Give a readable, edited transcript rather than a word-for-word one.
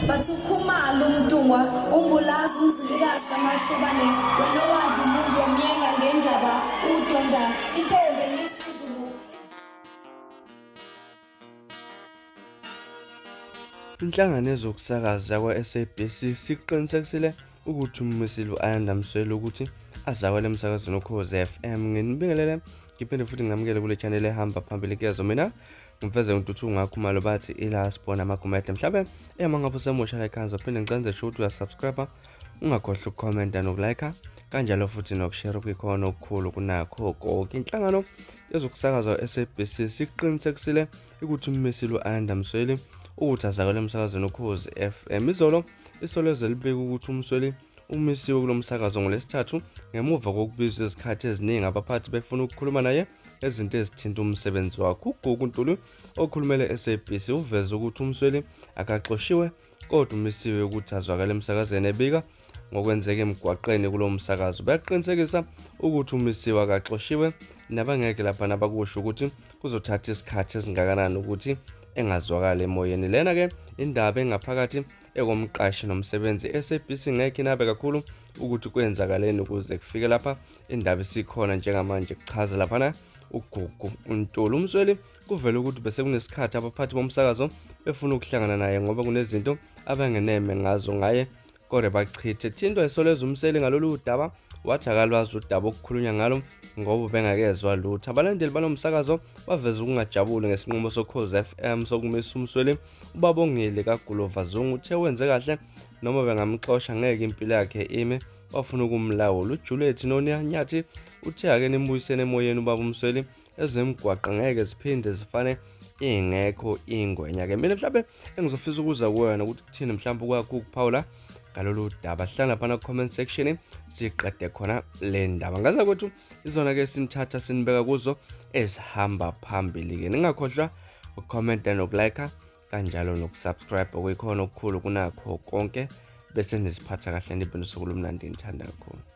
Bathi uKhumalo uMntungwa uMbulazi uMzilikazi kaMashobane wena owadla umuntu wamyenga ngendaba udonda intombi emisizulu. Inhlangano yezokusakaza yakwa-SABC siqinisekisile ukuthi ummisile u-Ayanda Msweli ukuthi azawele emsakazweni uKhozi FM. Nginibingelele ngiphinde futhi nginamukele kule channel ehamba phambili kuyazo mina ngiveze uNtuthu ngakhumalo bathi ila sibona amagumede mhlawumbe ema ngabe usemusha la ekhaya ngizophinde ngicenze sho ukuthi uyasubscribe ungakhohlwa ukukhomenta nokulayikha kanjalo futhi nokushare okuyikhona okukhulu kunakho konke. Inhlangano yezokusakaza SABC siqinisekisile ukuthi ummisile u-Ayanda Msweli ukuthi azakele emsakazweni uKhozi FM. Izolo iSolezwe libike ukuthi uMsweli umisiwe kulo msakazo ngoLwesithathu ngemuva kokubizwa izikhathi eziningi abaphathi befuna ukukhuluma naye ezinto ezithinta umsebenzi wakhe. UGugu Ntuli okhulumele SABC uveze ukuthi uMsweli akaxoshiwe kodwa umisiwe ukuthi azwakale emsakazweni ebika ngokwenzeka emgwaqeni kulo msakazo. Bayaqinisekisa ukuthi umisiwe akaxoshiwe nabangeke lapha nabakusho ukuthi kuzothatha isikhathi esingakanani ukuthi engazwakali emoyeni. Lena-ke indaba engaphakathi ekomqashi nomsebenzi. SABC ngeke inabe kakhulu ukuthi kwenzakaleni ukuze kufike lapha indaba isikhona njengamanje, kuchaza laphana uGugu uNtuli. UMsweli kuvele ukuthi bese kunesikhathi abaphathi bomsakazo befuna ukuhlangana naye ngoba kunezinto abangeneme ngazo ngaye kodwa bachithe. Thintwa iSolezwe uMseli ngalolu daba wathi akalwazi udaba okukhulunywa ngalo ngoba ubengakezwa lutho. Abalandeli balo msakazo baveze ukungajabuli ngesinqumo soKhozi FM sokumisa uMsweli. UBabongile kaGulova Zungu uthe wenze kahle noma bengamxosha ngeke impilo yakhe ime bafuna ukumlawula. UJuliet Nonia Nyathi uthe ake nimbuyisene emoyeni ubaba uMsweli, ezemgwaqo ngeke ziphinde zifane ingekho ingwenya. Ke mina mhlawumbe engizofisa ukuza kuwena ukuthi kuthini mhlawumbe kwakho ukuphawula ngalolu daba. Hlala laphana ku-comment section siqede khona le ndaba. Ngaza kwethu izona-ke sinithatha sinibeka kuzo ezihamba phambili-ke. Ningakhohlwa ukukhomenta nokulayikha kanjalo nokusubscribe okuyikhona okukhulu kunakho konke, bese niziphatha kahle nibe nosuku olumnandi ngithanda kakhulu.